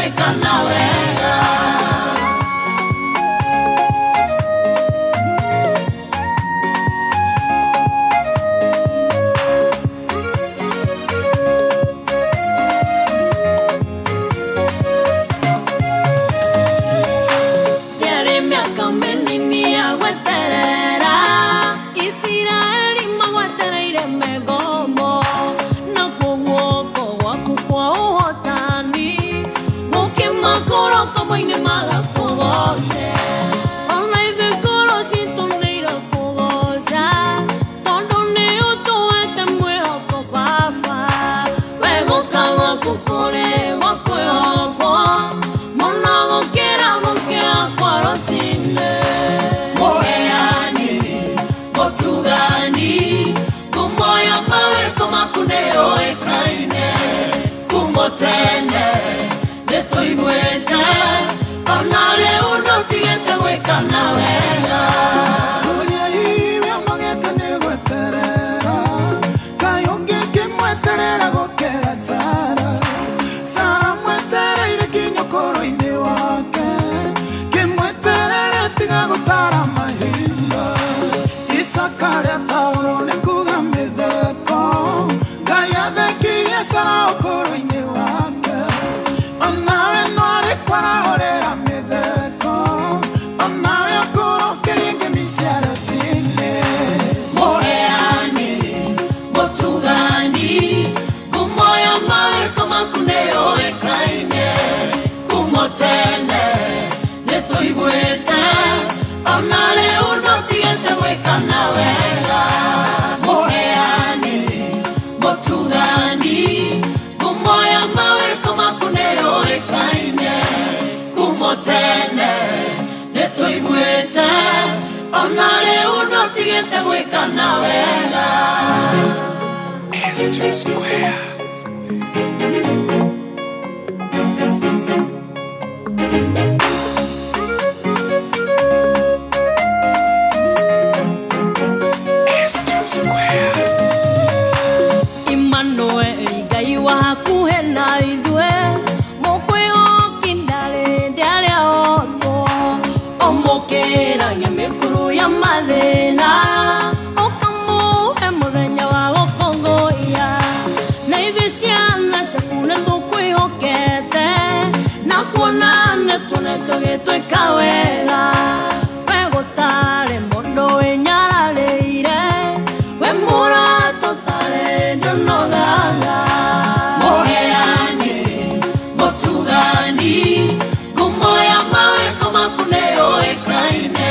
gwĩkana wega. Ndĩarĩ mĩaka mĩnini ya gweterera, Isiraeli magwetereire megomo, nakuo guoko gwaku kwa ũhotani gũkĩmakũra ũkombo-inĩ magakũgoce. Ona ithuĩ ngoro citũ nĩirakũgoca, tondũ nĩ ũtũhete mwĩhoko Baba. We gũka gwaku kũrĩ gwa kwĩhokwo mũno gũkĩra gũkĩra kwa rũcinĩ. Mũheani, mũtugani, ngumo ya mawĩko maku nĩyũĩkaine. Kuuma tene nĩtũiguĩte, ona rĩu ndũtigĩte gwĩkana wega. Kũrĩa irio magĩte nĩ gweterera, Ngai ũngĩkĩmweterera gũkĩra Sara. Sara mwetereire kinya ũkũrũ-inĩ wake, kĩmweterere tiga gũtara mahinda. Isaka rĩataũrwo nĩ kuga mĩtheko, Ngai athekirie Sara ũkũrũ-inĩ wake. Onawe no arĩkwarahũrĩra mĩtheko, onawe ũkũrũkĩrie ngemi cia rũcinĩ. Mũheani, mũtugani, ngumo ya mawĩko maku nĩyũĩkaine. Kuuma tene nĩtũiguĩte, ona rĩu ndũtigĩte gwĩkana wega. Mũheani, mũtugani, ngumo ya mawĩko maku nĩyũĩkaine. Kuuma tene nĩtũiguĩte, ona rĩu ndũtigĩte gwĩkana wega. S2 Square. S2 Square. Emmanuel Ngai wa hakuhĩ na ithuĩ, mũkwĩhoki ndarĩ ndarĩa otwo, ũmũkĩragia mĩkuru ya mathĩna, ũkamũhe mũthenya wa gũkũngũiya. Na ithuĩ ciana ciaku nĩtũkwĩhokete, na kuona nĩtuonetwo gĩtwĩka wega. We gũtarĩ mũndũ wĩnyararĩire, we mũrata ũtarĩ ndũnogaga. Mũheani, mũtugani, ngumo ya mawĩko maku nĩyũĩkaine.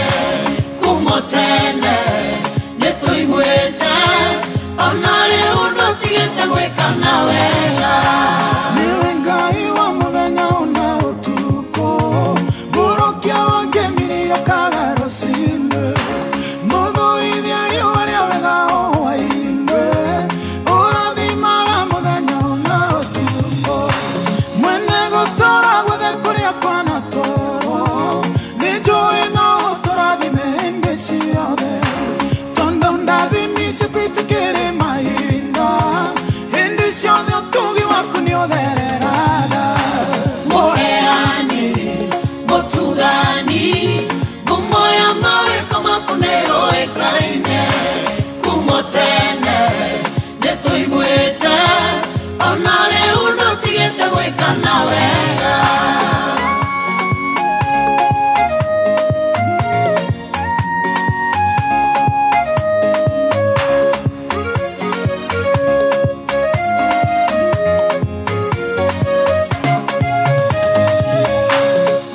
Kuuma tene nĩtũiguĩte, ona rĩu ndũtigĩte gwĩkana wega. Nĩwe Ngai wa mũthenya ona ũtukũ, mũrokia wa ngemi irakaga rũcinĩ, mũthũithia riũa rĩa wega o hwaĩ-inĩ, ũrathimaga mũthenya ona ũtukũ. Mwene gũtũũra guothe kũrĩa kwanatũũrwo, nĩnjũĩ no ũtũrathime hĩndĩ ciothe, tondũ ndathimi ciaku itikĩrĩ mahinda, hĩndĩ ciothe ũtugi waku nĩũthereraga. Mũheani, mũtugani, ngumo ya mawĩko maku nĩyũĩkaine. Kuuma tene nĩtũiguĩte, ona rĩu ndũtigĩte gwĩkana wega.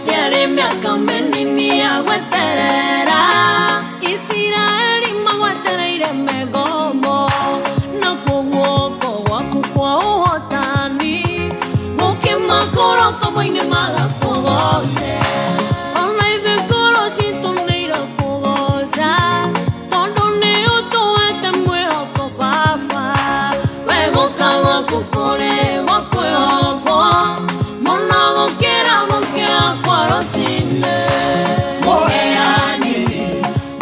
Ndĩarĩ mĩaka mĩnini ya gweterera, Isiraeli magwetereire megomo, nakuo guoko gwaku kwa ũhotani gũkĩmakũra ũkombo-inĩ magakũgoce. Ona ithuĩ ngoro citũ nĩirakũgoca, tondũ nĩũtũhete mwĩhoko Baba. We gũka gwaku kũrĩ gwa kwĩhokwo mũno gũkĩra gũkĩra kwa rũcinĩ. Mũheani,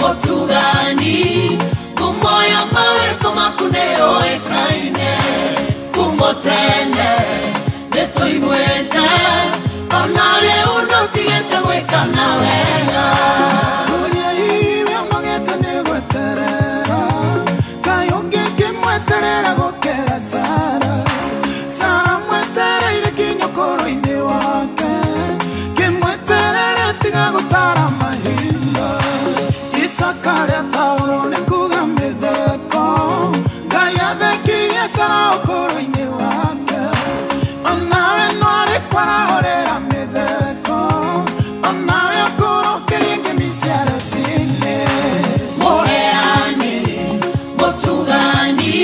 mũtugani, ngumo ya mawĩko maku nĩyũĩkaine. Kuuma tene nĩtũiguĩte, ndũtigĩte gwĩkana wega. Kũrĩa iwe ũnogete nĩ gweterera, Ngai ũngĩkĩmweterera gũkĩra Sara. Sara mwetereire kinya ũkũrũ-inĩ wake, kĩmweterere tiga gũtara mahinda. Isaka rĩataũrwo nĩ kuga mĩtheko, Ngai athekirie Sara ũkũrũ-inĩ wake. Onawe no arĩkwarahũrĩra mĩtheko, onawe ũkũrũkĩrie ngemi cia rũcinĩ. Mũheani, mũtugani,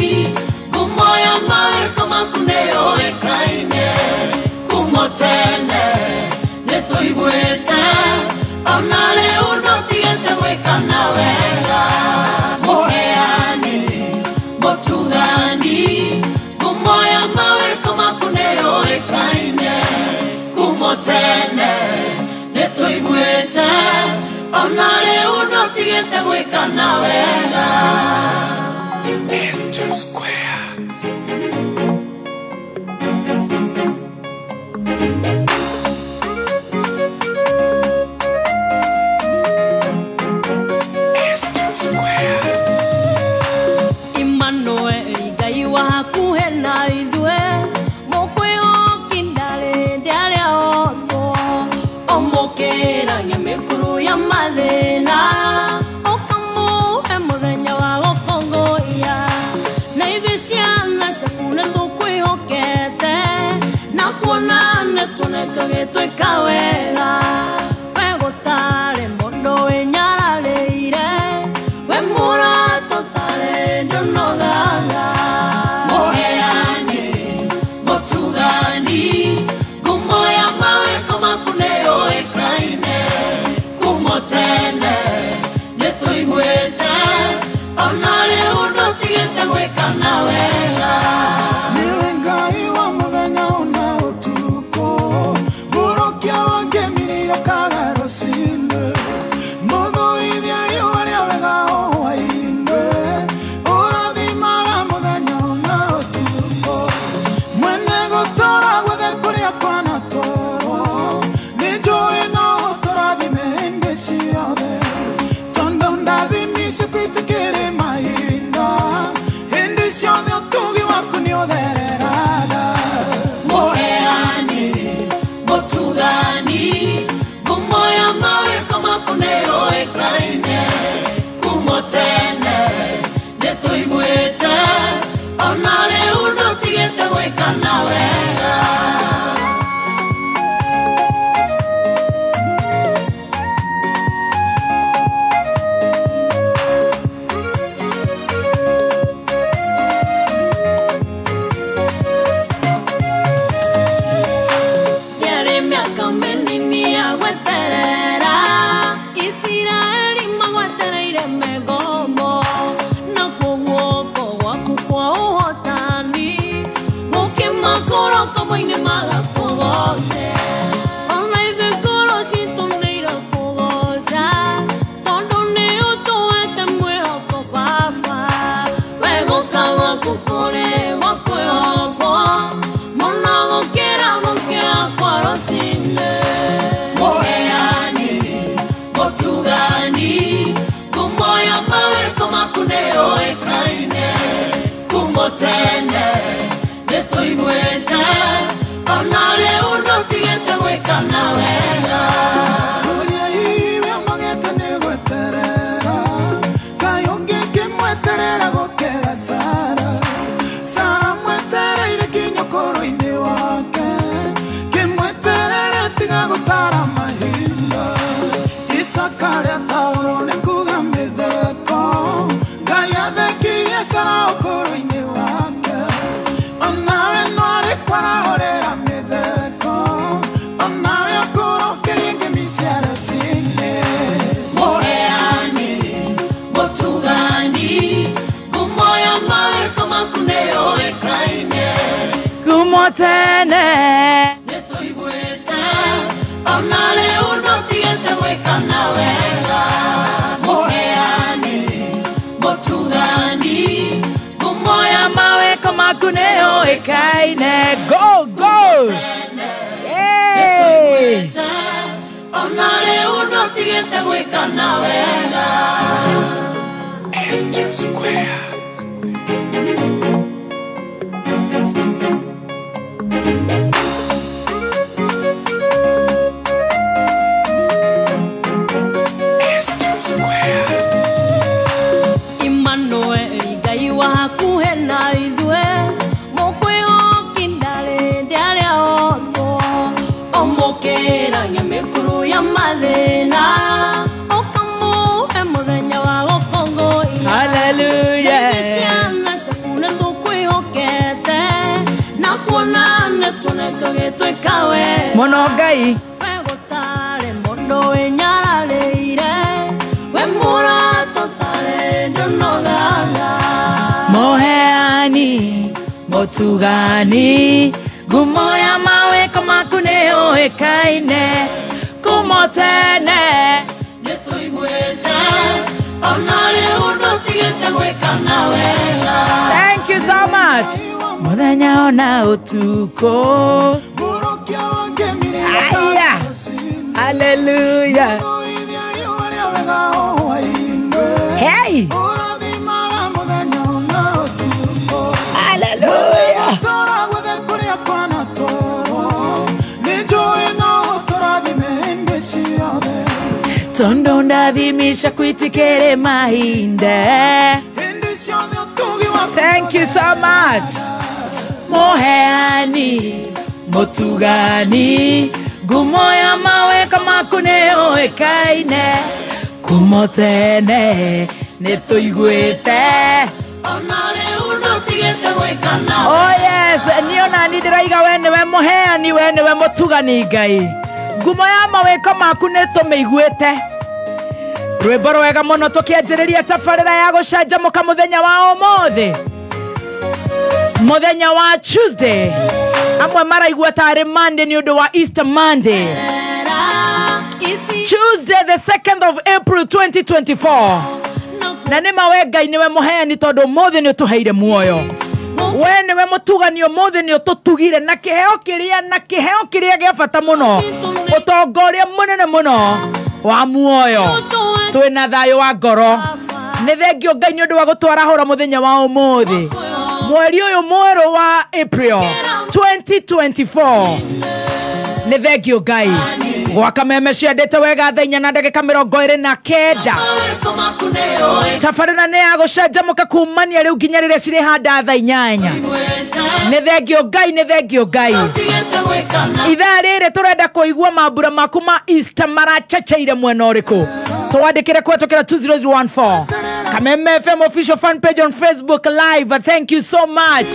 ngumo ya mawĩko maku nĩyũĩkaine. Kuma tene nĩtũiguĩte, ona rĩu ndũtigĩte gwĩkana wega. Mũheani, mũtugani, ngumo ya mawĩko maku nĩyũĩkaine. Kuma tene nĩtũiguĩte, ona rĩu ndũtigĩte gwĩkana wega. S2 Square. S2 Square. Emmanuel Ngai wa hakuhĩ na ithuĩ, mũkwĩhoki ndarĩ ndarĩa otwo, ũmũkĩragia mĩkuru ya mathĩna, ũkamũhe mũthenya wa gũkũngũiya. Na ithuĩ ciana ciaku nĩtũkwĩhokete, na kuona nĩtũnetwo gĩtwĩka wega. We gũtarĩ mũndũ wĩnyararĩire, we mũrata ũtarĩ ndũnogaga. Mũheani, mũtugani, ngumo ya mawĩko maku nĩyũĩkaine. Kuma tene nĩtũiguĩte, ona rĩu ndũtigĩte gwĩkana wega. Nĩwe Ngai wa mũthenya ona ũtukũ, mũrokia wa ngemi nĩirokaga rũcinĩ. Mũthũithia riũa rĩa wega o hwaĩ-inĩ, ũrathimaga mũthenya ona ũtukũ. Mwene gũtũũra guothe kũrĩa kwanatũũrwo, nĩnjũĩ no ũtũrathime hĩndĩ ciothe. Tondũ ndathimi ciaku itikĩrĩ mahinda, hĩndĩ ciothe ũtugi waku nĩũthereraga. Mũheani, mũtugani, ngumo ya mawĩko maku nĩyũĩkaine. Kuma tene nĩtũiguĩte, ona rĩu ndũtigĩte gwĩkana wega. Yarĩ mĩaka mĩnini ya gweterera, Isiraeli magwetereire megomo, nakuo guoko gwaku kwa ũhotani gũkĩmakũra ũkombo-inĩ magakũgoce. Ona ithuĩ ngoro citũ nĩirakũgoca, tondũ nĩũtũhete mwĩhoko Baba. We gũka gwaku kũrĩ gwa kwĩhokwo, mũno gũkĩra gũkĩra kwa rũcinĩ. Mũheani, mũtugani, ngumo ya mawĩko maku nĩyũĩkaine. Kuma tene nĩtũiguĩte, ona rĩu ndũtigĩte gwĩkana wega. Kũrĩa iwe ũnogete nĩ gweterera, Ngai ũngĩkĩmweterera gũkĩra Sara. Sara mwetereire kinya ũkũrũ-inĩ wake, kĩmweterere tiga gũtara mahinda. Isaka rĩataũrwo nĩ kuga mĩtheko, Ngai athekirie Sara ũkũrũ-inĩ wake. Onawe no arĩkwarahũrĩra mĩtheko, onawe ũkũrũkĩrie ngemi cia rũcinĩ. Mũheani, mũtugani, ngumo ya mawĩko maku nĩyũĩkaine. Kuma tene Nĩtũiguĩte, ona rĩu ndũtigĩte gwĩkana wega. Mũheani, mũtugani, ngumo ya mawĩko maku nĩyũĩkaine. Go, go! tene Hey! nĩtũiguĩte, ona ndũtigĩte gwĩka na wega. S2 Square. S2 Square. Emmanuel Ngai wa hakuhĩ na ithuĩ, mũkwĩhoki ndarĩ ndarĩa otwo, ũmũkĩragia mĩkuru ya mathĩna, ũkamũhe mũthenya wa gũkũngũiya. Hallelujah. Ithuĩ ciana ciaku nĩtũkwĩhokete, na kuona nĩtuonetwo ũgĩtwĩka wega. Mũno Ngai. We gũtarĩ mũndũ wĩnyararĩire, we mũrata ũtarĩ ndũnogaga. Mũheani mũtugani, ngumo ya mawĩko maku nĩyũĩkaine kuma tene. Nĩtũiguĩte ona rĩu ndũtigĩte gwĩka na wega. Thank you so much. Mũthenya ona ũtukũ. Aya. Hallelujah. Hey. Hallelujah. Tondo ndathimisha kwitikere mahinda. Thank you so much. Mũheani mũtugani, ngumo ya mawĩko maku nĩyũĩkaine kuma tene nĩtũiguĩte. Ona rĩu ndũtigĩte gwĩka na Oh yes, niĩ ona niĩ ndĩraiga we nĩwe mũheani, we nĩwe mũtugani Ngai. Ngumo ya mawĩko maku nĩtũmĩiguĩte. Rwĩmbo rwega mũno tũkĩanjĩrĩria tabarĩra ya gũcanjamũka mũthenya wa ũmũthĩ, mũthenya wa Tuesday. Amwe maraigua tarĩ Monday nĩ ũndũ wa Easter Monday. wega. Ici Tuesday the 2nd of April 2024. Na nĩ ma we Ngai nĩwe mũheani tondũ ũmũthĩ nĩ ũtũheire muoyo. We nĩwe mũtugani, ũmũthĩ nĩ ũtũtugire na kĩheo kĩrĩa, na kĩheo kĩrĩa gĩa bata mũno, ũtonga ũrĩa mũnene mũno wa muoyo. Twĩna thayũ wa ngoro. Nĩ thengio Ngai nĩ ũndũ wa gũtwarahũra mũthenya wa ũmũthĩ, mweri ũyũ mwerũ wa April 2024. Nĩ thengio Ngai. Gwaka meme ciendete wega thaa 4 na ndagĩka 29. mawĩko maku nĩyũĩkaine. Tabarĩra nĩ ya gũcanjamũka kumania rĩu nginya rĩrĩa cirĩhanda thaa 8. Nĩ thengio Ngai, nĩ thengio Ngai. Ndũtigĩte gwĩka na Ithaa rĩrĩ tũrenda kũigua mambura maku ma Easter maracecheire mwena ũrĩkũ. Twandĩkĩre kũhetũkĩra 20014. Kameme FM official fan page on Facebook live. Thank you so much.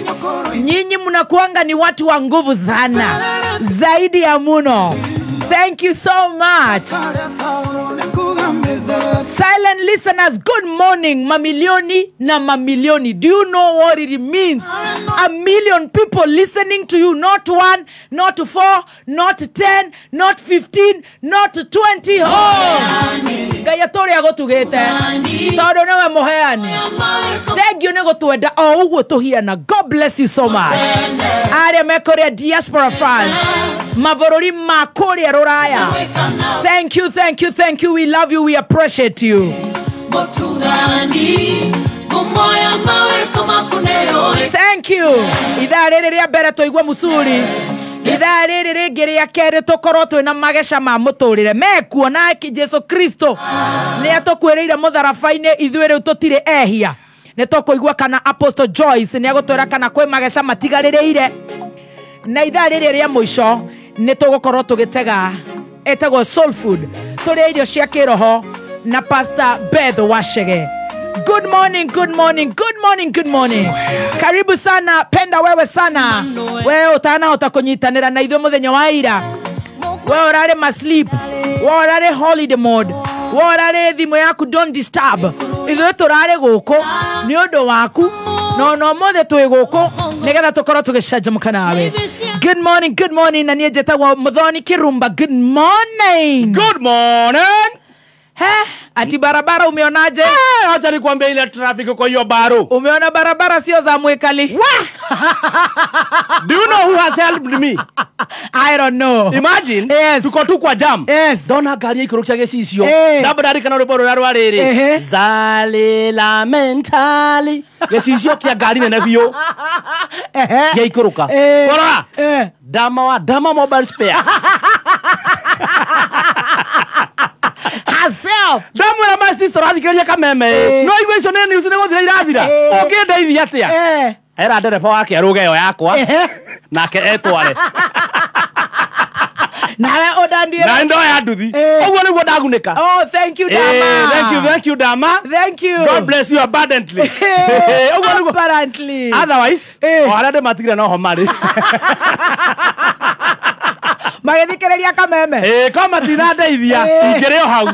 Nyinyi mnakuanga ni watu wa nguvu sana, zaidi ya muno. Thank you so much. Silent listeners, good morning. Mamilioni na mamilioni. Do you know what it means? A million people listening to you. Not 1, not 4, not 10, not 15, not 20. Oh! Ngai atũrĩa gũtugĩte tondũ nĩwe mũheani. Thank you nĩ gũtwenda o ũguo tũhiana. God bless you so much. Arĩa me kũrĩa diaspora fans, mabũrũri ma kũrĩa rũraya, thank you, thank you, thank you. We love you, we appreciate you. mũtugani, ngumo ya mawĩko maku nĩyũĩkaine. Thank you. Ithaa rĩrĩ rĩa mbere tũigue mũcuri, ithaa rĩrĩ rĩngĩ rĩa kerĩ tũkorwo twĩna mageca ma mũtũrĩre mekuo na Jesu Kristo nĩ atũkuĩrĩire mũtharaba-inĩ, ithuĩ rĩu tũtirĩ ehia. Nĩ tũkũigua kana Apostle Joyce nĩ agũtwĩra kana kwĩ mageca matigarĩrĩire. Na ithaa rĩrĩ rĩa mũico nĩ tũgũkorwo tũgĩtega ĩtagwo soul food, tũrĩe irio cia kĩroho na Pastor Beth Wachege. Good morning, good morning, good morning, good morning. Karibu sana, penda wewe sana. Wewe utanahota kunyitanĩra na ithuĩ mũthenya wa ira. Wewe ũrarĩ ma sleep, wewe ũrarĩ holiday mode, wewe ũrarĩ thimũ yaku don't disturb. Ithuĩ tũrarĩ gũkũ nĩ ũndũ waku, no no ũmũthĩ twĩ gũkũ nĩgetha tũkorwo tũgĩcanjamũka nawe. Good morning, good morning. Na niĩ njĩtagwo Muthoni Kirumba. Good morning. Good morning. He, ati barabara umeonaje? Acha nikwambie ile traffic kwa hiyo baro. Umeona barabara sio za Mwikali. Do you know who has helped me? I don't know. Imagine, yes. Tuko tu kwa jam. Yes. Ndona ngari ikũrũkia gĩcicio. Eh. Ndamba ndarikana rwĩmbo rũrĩa rwa rĩrĩ. Ehe. Zale la mentali. Gĩcicio kĩa ngari nene biũ. Ehe. Gĩaikũrũka. Eh. Kora. Eh. Dama wa Dama mobile spares. Herself. Ndamwĩra my sister athikĩrĩria kameme. Eh. No igua icio nĩ news nĩ gũthira irathira. Eh. Ũngĩndeithia atĩa? Eh. Era ndereba wake arũge ĩyo yakwa. Ehe. Nake etware. Nawe ũndandie. Na ndoya nduthi. Eh. Ũguo nĩguo ndagunĩka. Oh, thank you, Dama. Eh, thank you, thank you, Dama. Thank you. God bless you abundantly. Ũguo nĩguo. Apparently. Otherwise, Eh. o harĩa ndĩmatigire noho marĩ. Magĩthikĩrĩria kameme. Ĩĩ, ko matinandeithia, Eh. ingĩrĩ o hau.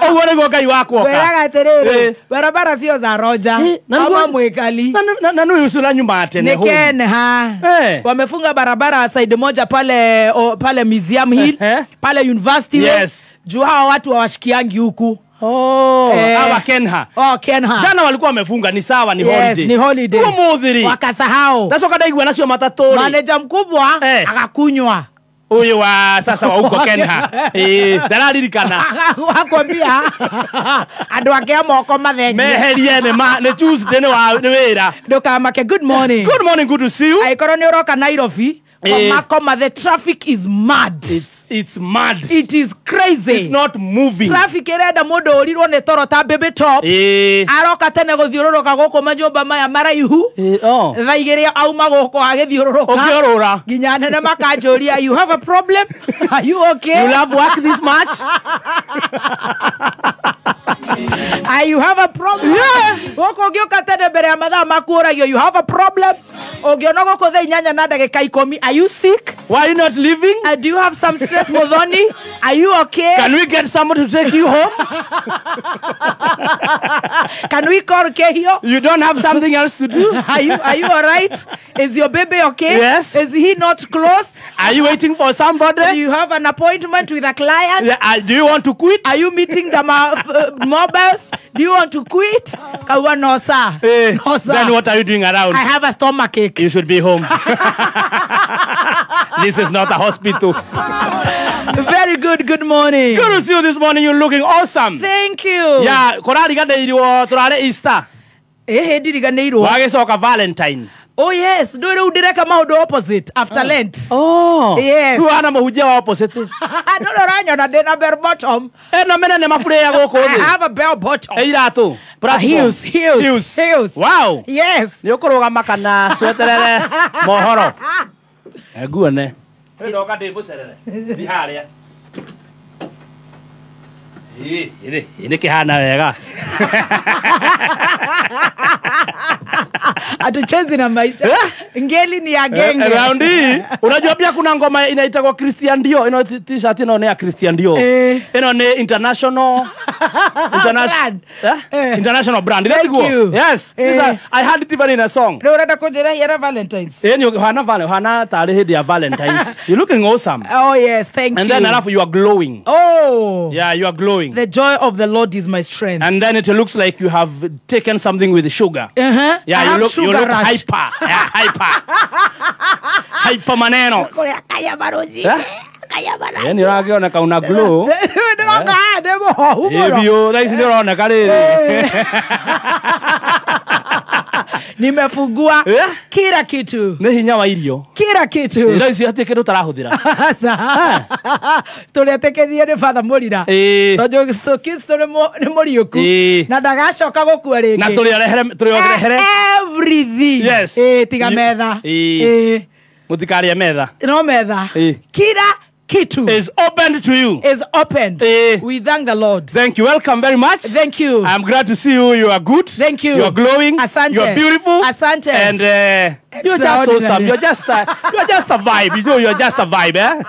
Ũguo nĩguo Ngai wakwa oka. Weraga atĩrĩrĩ, Eh. barabara sio za Roja Na ama nĩguo- Mwikali. Na nĩ ũcio ũranyuma tene Ni home. Kenha. Eh. Wamefunga barabara side moja pale o, pale Museum Hill, Eh. pale University Way. Yes. Juu hawa watu hawashikiangi huku. Oh, Eh. hawa Kenha. Oh, Kenha. Jana walikuwa wamefunga, ni sawa, ni Yes, holiday. ni holiday. Ũmũthĩ rĩ. Wakasahau. Ndacoka ndaigua nacio matatũ rĩ. Manager mkubwa Eh. akakunywa. Ũyũ wa sasa wa huko Kenha. Ĩĩ, ndararirikana. Akwambia andũ ake a moko mathengie. Meherie nĩ ma nĩ Tuesday nĩ wa nĩ wĩra. Ndũkamake. Good morning. Good morning, good to see you. Angĩkorwo nĩ ũroka Nairobi, Eh. koma koma, the traffic is mad. It's mad. It is crazy. It's not moving. Traffic ĩrenda mũndũ ũrirwo nĩ toro ta baby top. Ĩĩ. Aroka tene gũthiũrũrũka gũkũ manyũmba maya maraihu. Ĩĩ, oh. Thaa igĩrĩ auma gũkũ agĩthiũrũrũka. Ũkĩũrũra. Nginya nene makanjũria, you have a problem? Are you okay? You love work this much? Ah, you have a problem? Gũkũ ũngĩũka tene mbere ya mathaa maku ũragio, you have a problem? Ũngĩona gũkũ thaa 8:10, are you sick? Why are you not leaving? Do you have some stress, Muthoni? Are you okay? Can we get someone to take you home? Can we call Kehio? You don't have something else to do? Are you all right? Is your baby okay? Yes. Is he not close? Are you waiting for somebody? Do you have an appointment with a client? Yeah, do you want to quit? Are you meeting the mobiles? Do you want to quit? Kawa, no, sir. Eh, No, sir. Then what are you doing around? I have a stomach ache. You should be home. This is not a hospital. Very good. Good morning. Good to see you this morning. You're looking awesome. Thank you. Yeah, kũrariganĩirwo tũrarĩ Easter. Ĩhĩ ndiriganĩirwo. Wagĩcoka Valentine. Oh yes, ndũĩ rĩu ndĩreka maũndũ opposite after Lent. Oh. Yes. Rĩu hana mũhunjia wa opposite. Ndũrĩ ũranyona ndĩna bell bottom. Ĩno mĩnene maburĩa gũkũ I thĩ. have a bell bottom. Ĩ iratũ. Platform. Heels, heels, Heels. heels. Wow. Yes. Nĩ ũkũrũgama kana tweterere mohoro. Nguone. Ndoka ndĩmũcerere. Thi harĩa. Ĩ, ĩ, nĩ kĩhana wega. Hatuchezi na maisha. Ngeli ni ya genge. Round hii unajua pia kuna ngoma inaitagwa Christian Dior. Ino t-shirt ino ni ya Christian Dior. Eh. Ino ni international Brand. Eh. International brand. Thank There you. Yes. Eh. This I had it even in a song. Rĩu ũrenda kũnjĩra hiara Valentines? Eh, ni hana vale, hana tarĩ hĩndĩ ya Valentines. You're looking awesome. Oh yes, thank And you. then alafu you are glowing. Oh. Yeah, you are glowing. The joy of the Lord is my strength. And then it looks like you have taken something with sugar. Uh-huh. Yeah, I you have look, you sugar look rush. hyper. Yeah, hyper. Hyper maneno. Kũrĩa kaya maroji. Eh? Kaya maroji. Yaani ũrakĩoneka una glow. Ndĩroka haha ndĩ mũhohu Ĩ mũno. biũ, thaa ici nĩ ũroneka rĩrĩ. Nimefungua Eh? kila kitu. Nĩ hinya wa irio. Kila kitu. Thaa ici hatirĩ kĩndũ ũtarahũthĩra. Aca. Tũrĩetĩkĩrie nĩ Father Mũrira. Ĩ. Tondũ Jesũ Kristo nĩ mũriũku. Ĩ. Na ndagacoka gũkua rĩngĩ. Na tũrĩorehere. Everything. Yes. Ĩ, tiga metha. Ĩ. Ĩ. Mũtikarĩe metha. No metha. Ĩ. Kila kitu Is opened to you. is opened. Ĩ. We thank the Lord. Thank you. Welcome very much. Thank you. I'm glad to see you. You are good. Thank you. You are glowing. Asante. You are beautiful. Asante. And you're just awesome. Extraordinary. You're just a vibe. You know, you're just a vibe, eh?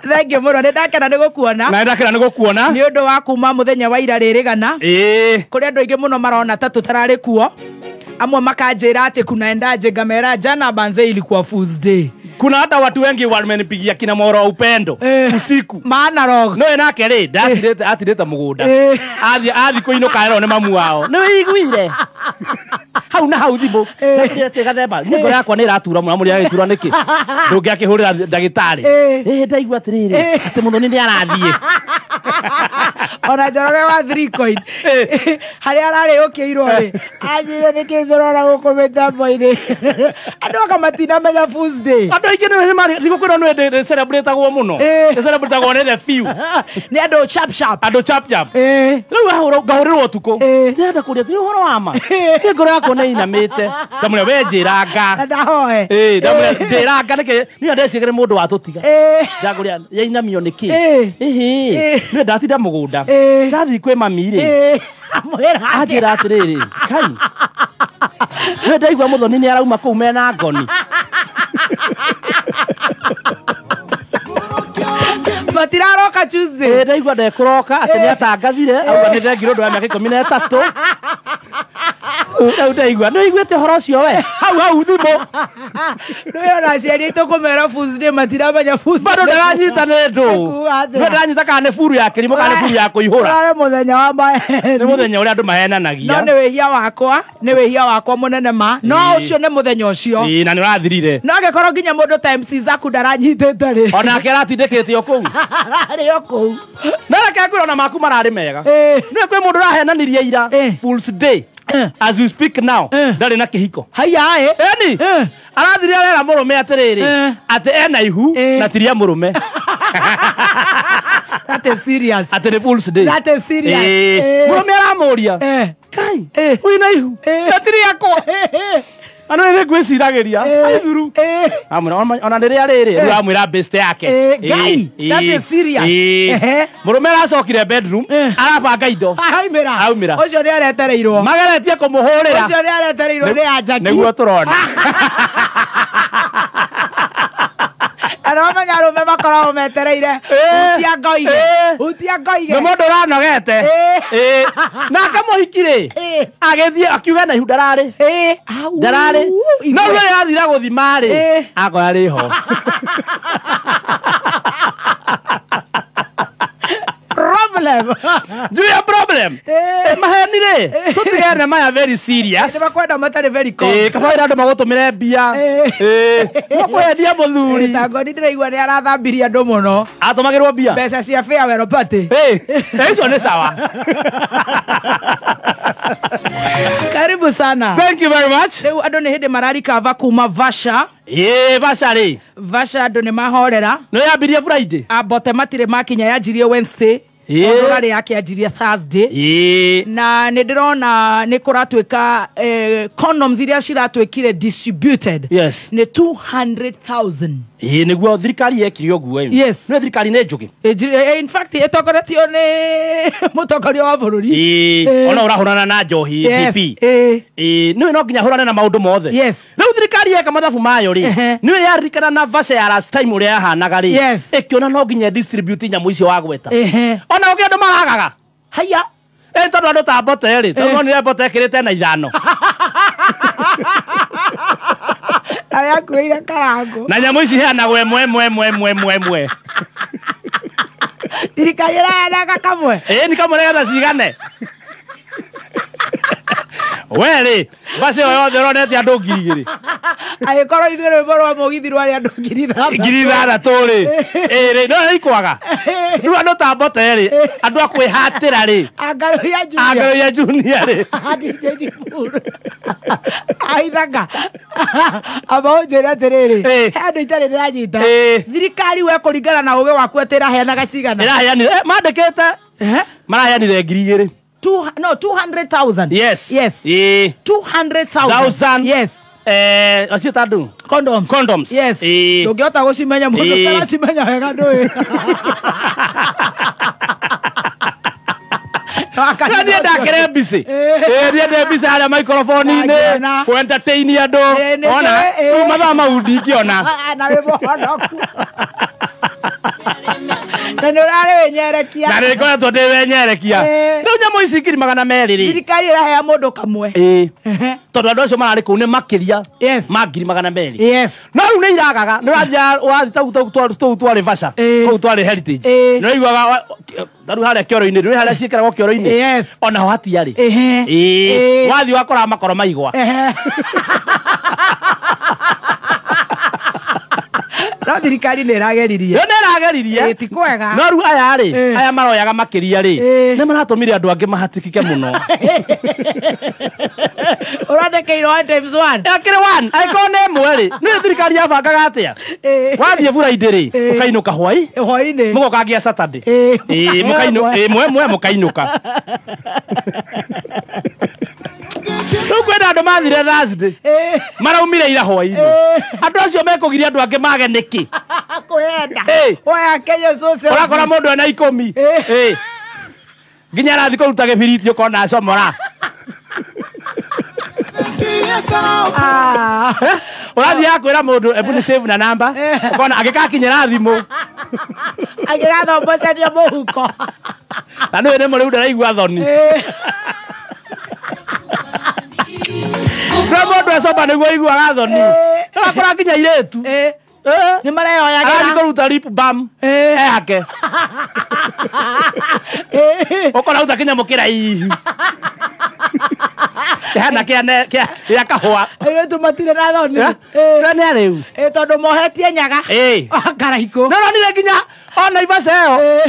Thank you mũno. Nĩ ndakena nĩ gũkuona. Na ndakena nĩ gũkuona. Nĩ ũndũ wa kuma mũthenya wa ira rĩrĩgana. Ĩĩ. Kũrĩ andũ aingĩ mũno marona ta tũtararĩ kuo. Amwe makanjĩra atĩ kunaendaje, ngamera jana banze ilikuwa Fool's Day. Kuna hata watu wengi wamenipigia kina Moro Upendo usiku. Maana rogo. No nake rĩ ndatirĩte atirĩte mũgũnda. Athi athi kũinũka erwo nĩ mamu wao. Nĩ wĩiguire. Hau na hau thimũ. Ndatirĩte gathemba. Niĩ ngoro yakwa nĩ ĩratura mũno mũrĩa agĩtura nĩkĩ. Ndũngĩakĩhũrĩra ndagĩtarĩ. Ndaigua atĩrĩrĩ atĩ Muthoni nĩ arathiĩ. Ona Njoroge wa 3 coin. Harĩa ararĩ ũkĩirwo rĩ. Anjĩre nĩkĩ ndĩrona gũkũ mĩtambo-inĩ. Andũ anga matinamenya Fools Day. Andũ aingĩ nĩ marĩ thigũkũ ĩno nĩ celebrate-agwo mũno. Celebrate-agwo nĩ the few. Nĩ andũ chap chap. Andũ chap chap. Rĩu ahũra ngahũrĩrwo ũtukũ. Ndĩrenda kũria ti ũhoro wa ma. Niĩ ngoro yakwa nĩ inamĩte. Ndamũria we njĩranga. Ndahoe. Ndamũria njĩranga nĩkĩ niĩ ndecigĩre mũndũ watũtiga. Ndakũria yainamio nĩkĩ. Ĩhĩ. Niĩ ndatinda mũgũnda. Ndathiĩ kwĩ mami rĩ. Anjĩra atĩrĩrĩ kai. Niĩ ndaigua Muthoni nĩ arauma kũu mena ngoni. Matiraroka Tuesday. Ndaigua ndekũroka atĩ nĩ atangathire auga nĩ thengirwo ũndũ wa mĩaka 13. Rĩu ndaigua nĩ ũiguĩte ũhoro ũcio we hau hau thimũ. Nĩ ona aciari aitũ kũmera Fools Day matiramenya Fools Day. Bado ndaranyita nĩ ndũ. Nĩ ndaranyita kana nĩ buru ya kĩrimũ kana nĩ buru ya kũihũra. Nĩ mũthenya wa maheni. Nĩ mũthenya ũrĩa andũ mahenanagia. No nĩ wĩhia wakwa, nĩ wĩhia wakwa mũnene ma. No ũcio nĩ mũthenya ũcio. Na nĩ ũrathirire. No angĩkorwo nginya mũndũ ta MC Zaku ndaranyitĩte rĩ. Onake aratindĩkĩte o kũu. Ararĩ o kũu. No reke ngwĩre ona maku mararĩ mega. Nĩ kwĩ mũndũ ũrahenanirie ira Fools Day. As we speak now, ndarĩ na kĩhiko. Haiya ĩni. Arathire arera mũrũme atĩrĩrĩ atĩ ena ihu na tiria mũrũme. That is serious. Atĩ nĩ Fools Day. That is serious. Mũrũme aramũria. Kai, wĩna ihu na tiria akwa. Ano nĩ ngwĩciragĩria. Aithuru. Amwĩra ona rĩrĩa rĩrĩ rĩu amwĩra best yake. Ngai, that is serious. Mũrũme aracokire bedroom arabanga indo. Aumĩra. Ũcio nĩ aretereirwo. Mageretie kũmũhũrĩra. Ũcio nĩ aretereirwo nĩ Anjaki. Nĩguo tũrona. Arĩa menya arũme makoragwo metereire. Hutia ngoige. Hutia ngoige. Nĩ mũndũ ũranogete. Nake mũhiki rĩ agĩthiĩ akiuga na ihu ndararĩ. Ndararĩ. No rĩu athira gũthima rĩ akora rĩho. Problem. Do you have problem? Maheni rĩ tũtigane maya very serious. Nĩ makwenda matarĩ very calm. Kaba ĩra andũ magũtũmĩre mbia. Makwendia mũthuri. Tangoni ndĩraigua nĩ arathambirie andũ mũno. Atũmagĩrwo mbia. Mbeca cia farewell party. Icio nĩ sawa. Karibu sana. Thank you very much. Rĩu andũ nĩ hĩndĩ mararikava kuma Vasha. Vasha rĩ. Vasha andũ nĩ mahorera. Nĩ yambirie Friday. Ambote matirĩ makinya yanjirie Wednesday. Ũndũ yake yanjirie Thursday. Na nĩ ndĩrona nĩ kũratuĩka condoms iria ciratuĩkire distributed. Yes. Nĩ 200,000. Nĩguo thirikari yekire ũguo. Yes. Nĩ thirikari nĩ njũgĩ. In fact ĩtongoretio nĩ mũtongoria wa bũrũri. Ona ũrahũrana na njohi DP. Nĩ no nginya hũrane na maũndũ mothe. Yes. Rĩu thirikari yeka mathabu mayo rĩ. Nĩ yaririkana na Vasha ya last time ũrĩa yahanaga rĩ. Ĩkĩona no nginya distribute nyamũ icio wagweta. Ona ũngĩ andũ maragaga. Haiya. Tondũ andũ ta Mbote rĩ. Tondũ nonire Mbote ĩkĩrĩte na 5. Arĩa akuĩire karango. Na nyamũ ici heanagwo ĩmwe ĩmwe ĩmwe ĩmwe ĩmwe ĩmwe. Thirikari ĩraheanaga kamwe. Nĩ kamwe nĩgetha cigane. We rĩ, Vasha ĩyo yothe ũronete andũ 2,000. Angĩkorwo ithuĩ rwĩmbo rwa mũgithi rwarĩ andũ 6,000. 6,000 rĩ. Rĩ, no ikwaga. Rĩu andũ ta Mbote rĩ, andũ a kwĩhatĩra rĩ. Angaruia Junior. Angaruia Junior rĩ. DJ Dibur. Aithaka. Amba ũnjĩre atĩrĩrĩ. He andũ itarĩ ndĩranyita. Thirikari we kũringana na ũgĩ waku atĩ ĩraheanaga cigana. Ĩraheanire, mandĩkĩte. Maraheanire 2,000. No, 200,000. Yes. Yes. 200,000. Yes. Acio ta andũ. Condoms. Condoms. Yes. Ndũngĩhota gũcimenya mũndũ ũtaracimenya wega ndũĩ. Niĩ ndakĩre mbici. Niĩ ndĩ mbici harĩa microphone-inĩ kũ entertain andũ. Ona rĩu mathaa mau ndingĩona. Na wĩ mũhonoku. Na nĩ ũrarĩ wĩnyerekia. Na nĩ ngoretwo ndĩ wenyerekia. Rĩu nyamũ ici 200,000 rĩ. Thirikari ĩrahea mũndũ kamwe. Ĩĩ. Tondũ andũ acio mararĩ kũu nĩ makĩria ma 200,000. Yes. No rĩu nĩ iragaga. Nĩ ũrathiĩ ũrathiĩ tau twarĩ Vasha. Kũu twarĩ Heritage. Nĩ ũraiguaga tarĩu harĩa kĩoro-inĩ, rĩu harĩa ciĩkĩragwo kĩoro-inĩ. Yes. Onaho hatiarĩ. Ĩĩ. Wathiĩ wakora makoro maigwa. No thirikari nĩ ĩrageririe. Yo nĩ ĩrageririe. Ti kwega. No rĩu aya rĩ, aya maroyaga makĩria rĩ, nĩ maratũmire andũ angĩ mahatĩkĩke mũno. Ũrandĩkĩirwo 1 times 1. Akĩrĩ 1, angĩkorwo nĩ ĩmwe rĩ, nĩ thirikari yabangaga atĩa? Wathiĩ Friday rĩ, ũkainũka hwaĩ-inĩ. Mũgoka nginya Saturday. Ĩĩ, mũkainũka, ĩĩ, mwe mũkainũka. Rĩu kwĩna andũ mathire Thursday. Maraumire ira hwaĩ-inĩ. Andũ acio mekũgiria andũ angĩ mage nĩkĩ? Kwenda. Oya Kenya so selfish. Ũrakora mũndũ ena 10. Nginya arathiĩ kũruta gĩbiriti ũkona acomora. Ũrathiĩ akwĩra mũndũ ebu nĩ save na namba. Ũkona agĩkakinyĩra thimũ. Agĩgathombocania mũhuko. Na nĩwe nĩ mũrĩu ndaraigua thoni. No mũndũ acoba nĩguo aiguaga thoni. Ũrakora nginya airĩtu. Nĩ mareyoyagĩra. Arathiĩ kũruta lip balm. Ehake. Ũkora ruta kĩnyamũ kĩraihu. Kĩhana kĩa kahũa. Airĩtu matirĩ na thoni. Nĩ arĩu. Tondũ mohetie nyaga. Karaikũ. No ũronire nginya ona Naivasha ĩyo.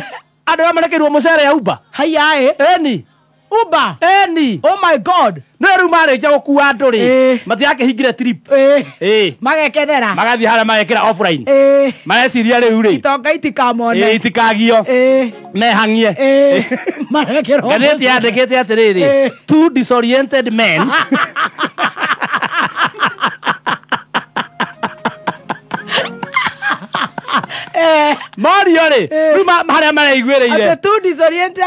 Andũ arĩa marekeirwo mũcere ya Uber. Haiya ĩ. Ĩni. Uber. Eni. Oh my God. No rĩu marĩkia gũkua andũ rĩ, matirakĩhingire trip. Magekenera. Magathiĩ harĩa magekĩra offline. Mareciria rĩu rĩ. Itonga itikamone. Itikagio. Mehang'ie. Marekĩrwo. Ngathĩti yandĩkĩte atĩrĩrĩ, two disoriented men. Mario rĩ, rĩu harĩa mareiguĩrĩire. Two disoriented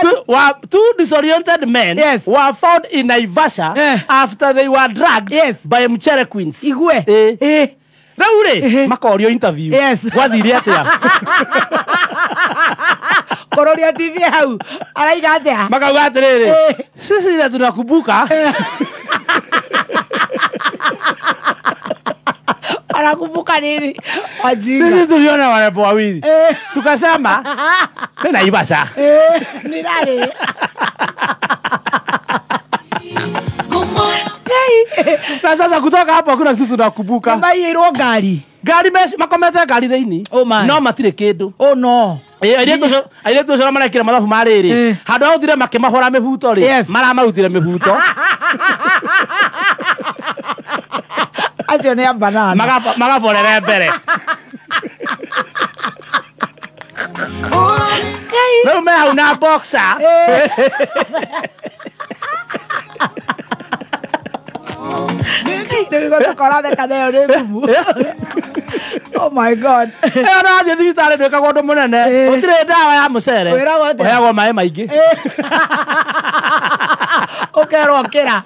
Two disoriented men were found in Naivasha after they were dragged by mchere queens. Igue. Rĩu rĩ, makorio interview. Gwathire atĩa? Kororia TV hau. Araiga atĩa? Makauga atĩrĩrĩ, sisi ile tunakumbuka. Anakumbuka nini? Wajinga. Sisi tuliona warembo wawili. Tukasema ni Naivasha. Ni nani? Na sasa kutoka hapo hakuna kitu tunakumbuka. Maiyirwo ngari. Ngari makomete ngari thĩinĩ. No matirĩ kĩndũ. Oh no. Airĩtu acio marekĩra mathabu ma rĩrĩ. Handũ ha gũtire makĩmahũra mĩbuto rĩ, maramarutire mĩbuto. Acio nĩ a banana. Magaborere mbere. Rĩu me hau na boxer. Nĩguo tũkora theka nayo nĩ thumu. Oh my God. Ĩyo no athiĩ thibitarĩ ndwĩkagwo ũndũ mũnene. Gũtirĩ ndawa ya mũcere. Wĩragwo atĩa? Ũheagwo maĩ maingĩ. Ũkerwo kĩra.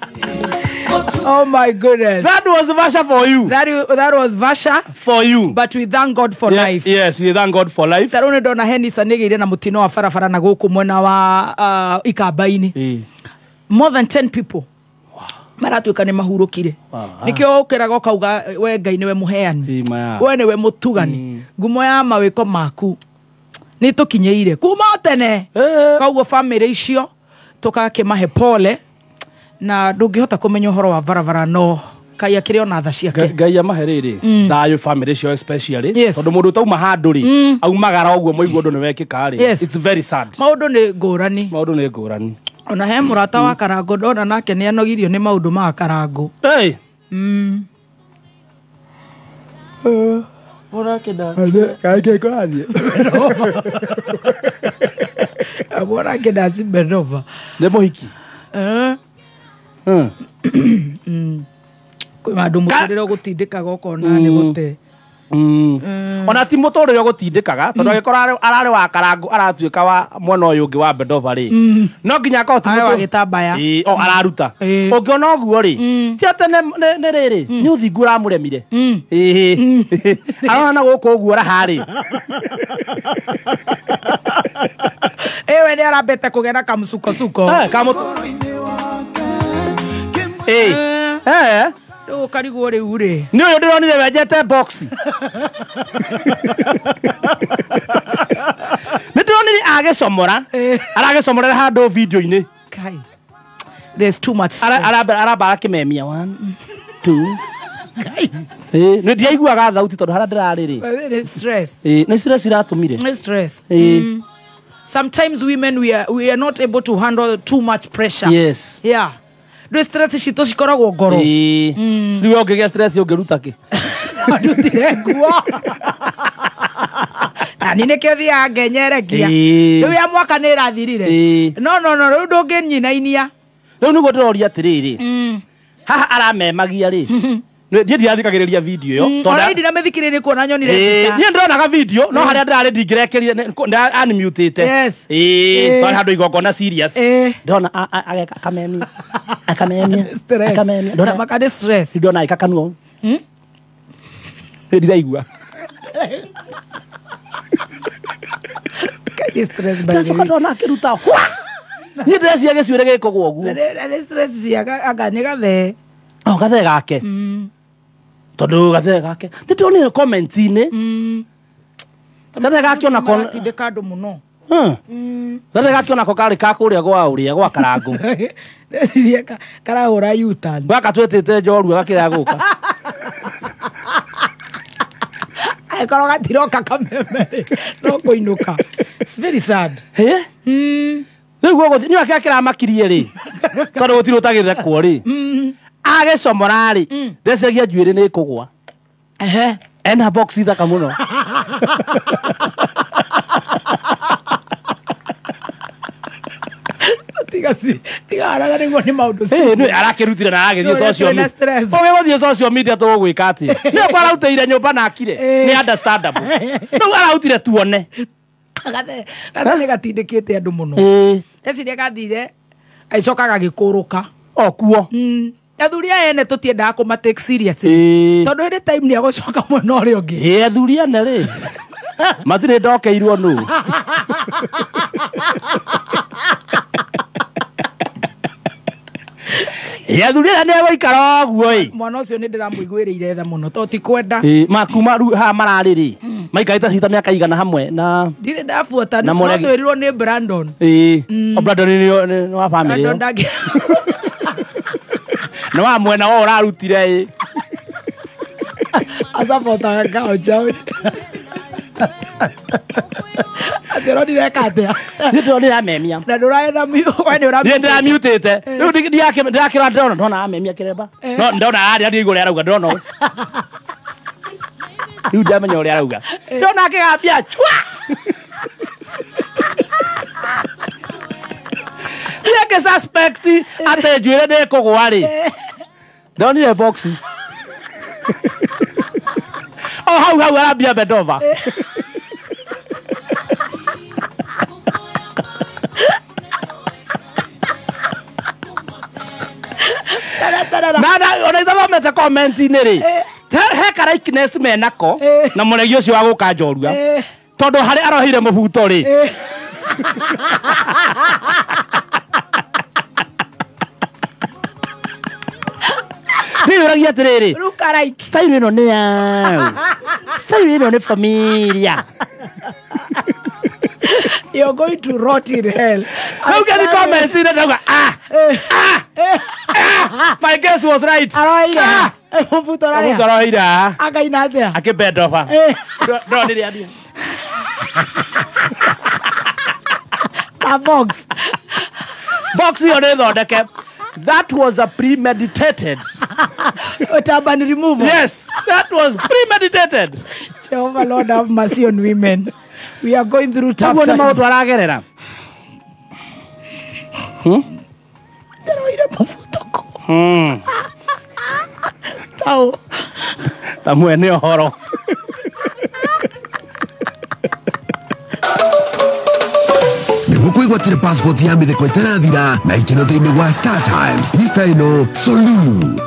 Oh my goodness. That was Vasha for you. That was Vasha for you. But we thank God for life. Yes, we thank God for life. Tarũ nĩ ndona Henisa nĩgĩire na mũtino wa barabara na gũkũ mwena wa Ikamba-inĩ. More than 10 people. Maratuĩka nĩ mahurũkire. Nĩkĩo ũkĩraga ũkauga we Ngai nĩwe mũheani. We nĩwe mũtugani. Ngumo ya mawĩko maku nĩ tũkinyĩire kuma tene. Koguo family icio tũgakĩmahe pole. Na ndũngĩhota kũmenya ũhoro wa barabara no Ngai akĩrĩ ona tha ciake. Ngai amahe rĩrĩ thayũ family cio especially tondũ mũndũ ũtauma handũ rĩ aumagara ũguo mũigua ũndũ nĩ wekĩka rĩ. It's very sad. Maũndũ nĩ ngũrani. Maũndũ nĩ ngũrani. Ona he mũrata wa Karangũ ndona nake nĩ anogirio nĩ maũndũ ma Karangũ. Mwanake ndacimenova. Nĩ mũhiki? Kwĩ mandũ mũtũrĩre ũgũtindĩkaga ũkona nĩ gũte. Ona ti mũtũrĩre ũgũtindĩkaga tondũ angĩkorwo ararĩ wa Karangũ aratuĩka wa mwena ũyũ ũngĩ wa Bendova rĩ, no nginya akorwo ti Arĩ wa mũtũ- gĩtambaya. Ĩĩ, o araruta. Ĩĩ. Ũngĩona ũguo rĩ, ti atĩ nĩ rĩrĩ nĩ ũthingu ũramũremire. Ĩĩ. Arona na gũkũ ũguo raha rĩ. Ewe nĩ arambĩte kũgĩa na kamũcukocuko. Eh, Ĩĩ. Eh. Rĩu ũkarigwo rĩu rĩ. Nĩ ũyũ ndĩronire wenjete box. Nĩ ndĩronire agĩcomora. Aragĩcomorera handũ video-inĩ. Kai. There's too much stress. Aramba akĩmemia 1 2. Ĩĩ, nĩ ndiaiguaga thauti tondũ harĩa ndĩrarĩ rĩ. Nĩ stress. Ĩĩ, nĩ stress iratũmire. Nĩ stress. Ĩĩ. Sometimes women we are not able to handle too much pressure. Yes. Yeah. Ndũ stress citũ cikoragwo ngoro. Ĩĩ. Rĩu ũngĩgĩa stress ũngĩruta kĩ? Ndutire nguo. Na ni nĩkĩo thiaga ngenyerekia. Ĩĩ. Rĩu ya mwaka nĩ ĩrathirire. Ĩĩ. No no no, rĩu ndũngĩnyinainia. Rĩu nĩguo ndĩroria atĩrĩrĩ. Haha aramemagia rĩ. Niĩ ndirathikagĩrĩria video ĩyo. Ona niĩ ndiramĩthikĩrĩria kuona nyonire mbica. Niĩ ndĩronaga video no harĩa ndĩrarĩ ndingĩrekerire unmutĩte. Yes. Ĩĩ, twarĩ handũ igongona serious. Ĩĩ. Ndĩrona akamemia. Akamemia. Stress. Akamemia. Na maka nĩ stress. Ndĩrona ĩka kanua. Nĩ ndiraigua. Kai nĩ stress by the Ndacoka way. ndona akĩruta. Hwa! Niĩ ndĩreciria gĩcuĩrĩ gĩkũgwa ũguo. Nĩ stress cia anga nĩ gathee. O gathee gake. Tondũ gathee gake. Nĩ ndĩronire comment-inĩ. Gathee gake onako Maratindĩka andũ mũno. Gathee gake onako karĩ ka kũrĩa gwa ũrĩa gwa Karangũ. Ndeciria karahũra U-turn. Gaka twĩtĩte njorua gakĩrega gũka. Angĩkorwo gatiroka kameme no kũinũka. It's very sad. Ĩ? Rĩu ũgũthiĩ nĩ akĩra kĩramakirie rĩ. Tondũ gũtirĩ ũtagĩthekwo rĩ. Agĩcomora rĩ, ndeciragia njuĩrĩ nĩ ĩkũgwa. Ehe. Ena box thaka mũno. Tiga si, tiga arara nĩguo nĩ maũndũ. Ĩĩ, nĩ arakĩrutire na aragĩthiĩ Nĩ ũrĩa social twĩna media. stress. Ũgĩgũthiĩ social media tũgũgwĩka atĩa? Nĩ ũkwa arautĩire nyũmba na akire. Nĩ understandable. Rĩu arautire tuone. Gathee nĩ gatindĩkĩte andũ mũno. Ĩĩ. Ndeciria gathire agĩcoka gagĩkũrũka. O kuo. Athuri aya ene tũtiendaga kũma take seriously. Ĩĩ. Tondũ hĩndĩ time nĩ agũcoka mwena ũrĩa ũngĩ. Ĩĩ, athuri ene rĩ. Matirĩ ndokeirwo nũ. Ĩĩ, athuri aya nĩ egũikara ũguo ĩ. Mwana ũcio nĩ ndĩramũiguĩrĩire tha mũno tondũ ti kwenda. Ĩĩ, makuma rĩu haha mararĩ rĩ. Maikarĩte cita mĩaka igana hamwe na Ndirĩ ndabuata Na no mũregi. twĩrirwo nĩ Brandon. Ĩĩ. O Brandon nĩ wa family Brandon ĩyo. ndangĩ Nĩ wa mwena wa ũrarutire ĩ. Acabotaga kao chao. Atĩ ũronire eka atĩa? Niĩ ndĩronire amemia. Na ndũraĩ na we nĩ ũra Niĩ ndĩramutĩte. Rĩu ndĩrakĩrora ndĩrona ndona amemia kĩremba. No ndona arĩa ndigũ ũrĩa arauga ndĩrona ũũ. Rĩu ndamenya ũrĩa arauga. Ndona akĩgambia chwa. Niĩ ngĩ suspect atĩ njuĩrĩ nĩ ĩkũgwa rĩ. Ndonire box. O hau hau arambia bendova. Na ona ithomete comment-inĩ rĩ. He ka likeness menako na mũregi ũcio wa gũka njorua. Tondũ harĩa aroheire mũbuto rĩ. Ndĩyũragia atĩrĩrĩ. Rĩu ka like. Style ĩno nĩ yaũ. Style ĩno nĩ familia. You're going to rot in hell. Rĩu ngĩthiĩ comment-inĩ ndauga ah, ah, ah, my guess was right. Aroheire. Ah. Mũbuto ũrarĩa. Mũbuto aroheire haha. Akaina atĩa? Akĩbendova. Ndonire atĩa? Na box. Box ĩyo nĩ thondeke. That was a premeditated. Turban removal. Yes, that was premeditated. Jehovah Lord have mercy on women. We are going through tough Ũguo nĩ times. maũndũ aragerera. Ndĩroire mũbuto kũ? Tau. Ta mwene ũhoro. Wĩgwatĩre passport ya mĩtheko ĩtarathira na ikeno thĩinĩ wa Star Times. Easter ĩno Solu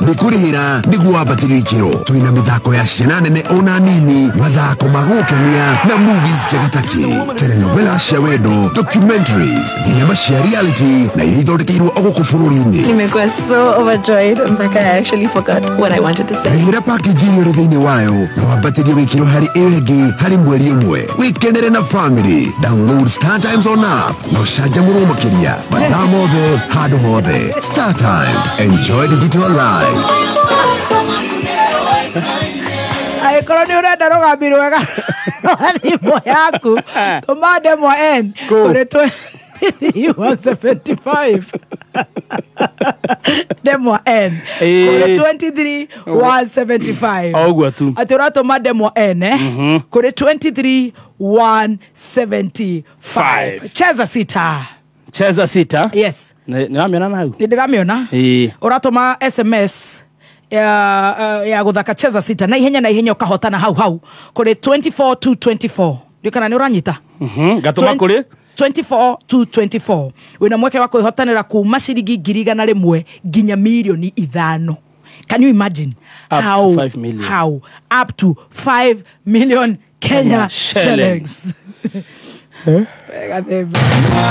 nĩ kũrĩhĩra nĩguo wambatĩrio ikĩro. Twĩna mĩthako ya ciana nene ona nini, mathako ma gũkenia na movies njega taki, telenovela cia wendo, documentaries, thinema cia reality na iria ithondekeirwo o gũkũ bũrũri-inĩ. Nimekuwa so overjoyed mpaka I actually forgot what I wanted to say. Rĩhĩra package iria ũrĩ thĩinĩ wayo na wambatĩrie wĩkĩro harĩ ĩyo ĩngĩ harĩ mweri ũmwe. Wĩkenere na family. Download Star Times on app na ũcanjamũrwo makĩria mathaa mothe handũ hothe. Star Times, enjoy digital life. Angĩkorwo nĩ ũrenda rũgambi rwega rwa thimũ yaku, tũma ndemwa N kũrĩ 23175. Ndemwa N kũrĩ 23175. O ũguo tu. Atĩ ũratũma ndemwa N kũrĩ 23175. Cheza sita. Cheza sita. Yes. Nĩ wamĩona na hau? Nĩ ndĩramĩona. Ũratũma SMS ya gũthaka cheza sita na ihenya ũkahotana hau hau kũrĩ 24224. Ndiũ kana nĩ ũranyita? Ngatũma kũrĩ 24 to 24. Wĩna mweke wa kwĩhotanĩra kuma ciringi 100,000 nginya 5,000,000. Can you imagine? Up how, to 5 million. How? Up to 5 million Kenya shillings.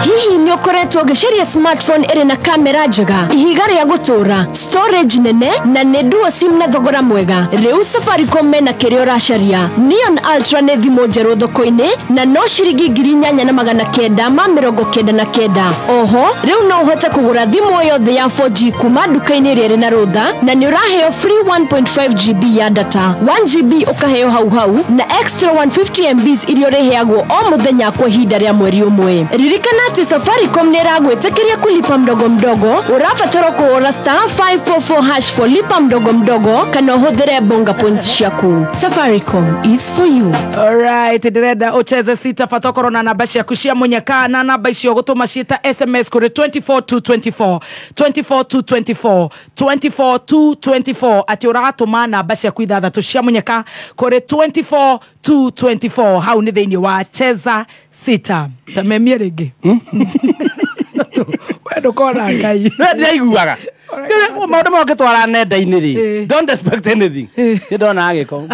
Hihi nĩ ũkoretwo ũgĩcaria smartphone ĩrĩ na kamera njega, ihiga rĩa gũtũũra, storage nene na nĩ dual sim na thogora mwega? Rĩu Safaricom mena kĩrĩa ũracaria. Neon Ultra nĩ thimũ njerũ thoko-inĩ na no ciringi 8,999. Oho, rĩu no ũhote kũgũra thimũ yothe ya 4G kuma nduka-inĩ ĩrĩa ĩrĩ na rũtha na nĩ ũraheo free 1.5 GB ya data, 1 GB ũkaheo hau hau na extra 150 MBs iria ũrĩheagwo o mũthenya kwa ihinda rĩa mweri ũmwe. Ririkana atĩ Safaricom nĩ ĩragwĩtĩkĩria kulipa mdogo mdogo. Ũrabatara kũhũra star 544 hash for lipa mdogo mdogo kana ũhũthĩre bonga points ciaku. Safaricom is for you. Alright, ndĩrenda ũcheze sita bata ũkorwo na namba ciaku cia mũnyaka na namba icio gũtũma ciĩta SMS kũrĩ 24224 24224 24224 atĩ ũratũma namba ciaku ithathatũ cia mũnyaka kũrĩ 24224. Hau nĩ thĩinĩ wa cheza sita. Tamemie rĩngĩ. We ndũkona Ngai. We ndĩraiguaga. Maũndũ moke twara nenda-inĩ rĩ. Don't expect anything. Nĩ ndona gĩko.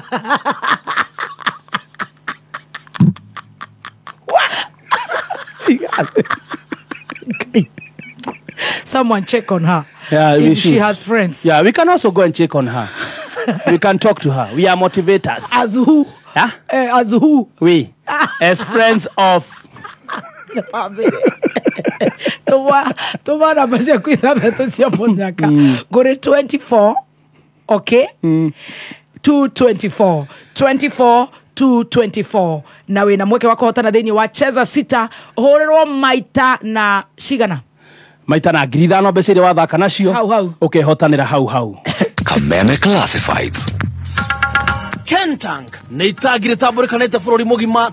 Someone check on her. Yeah, if she has friends. Yeah, we can also go and check on her. We can talk to her. We are motivators. As who? Yeah? As who? We. As friends of. Tuma namba ciaku ithathatũ cia mũnyaka kũrĩ 24, okay? 224 24 224 na wĩna mweke wa kũhotana thĩinĩ wa cheza sita ũhũrĩrwo maita na cigana? Maita na 5,000 mbeca iria wathaka nacio hau hau ũkehotanĩra hau hau. Kameme Classifieds. Kentank nĩ itangi rĩtambũrĩkanĩte bũrũri mũgima.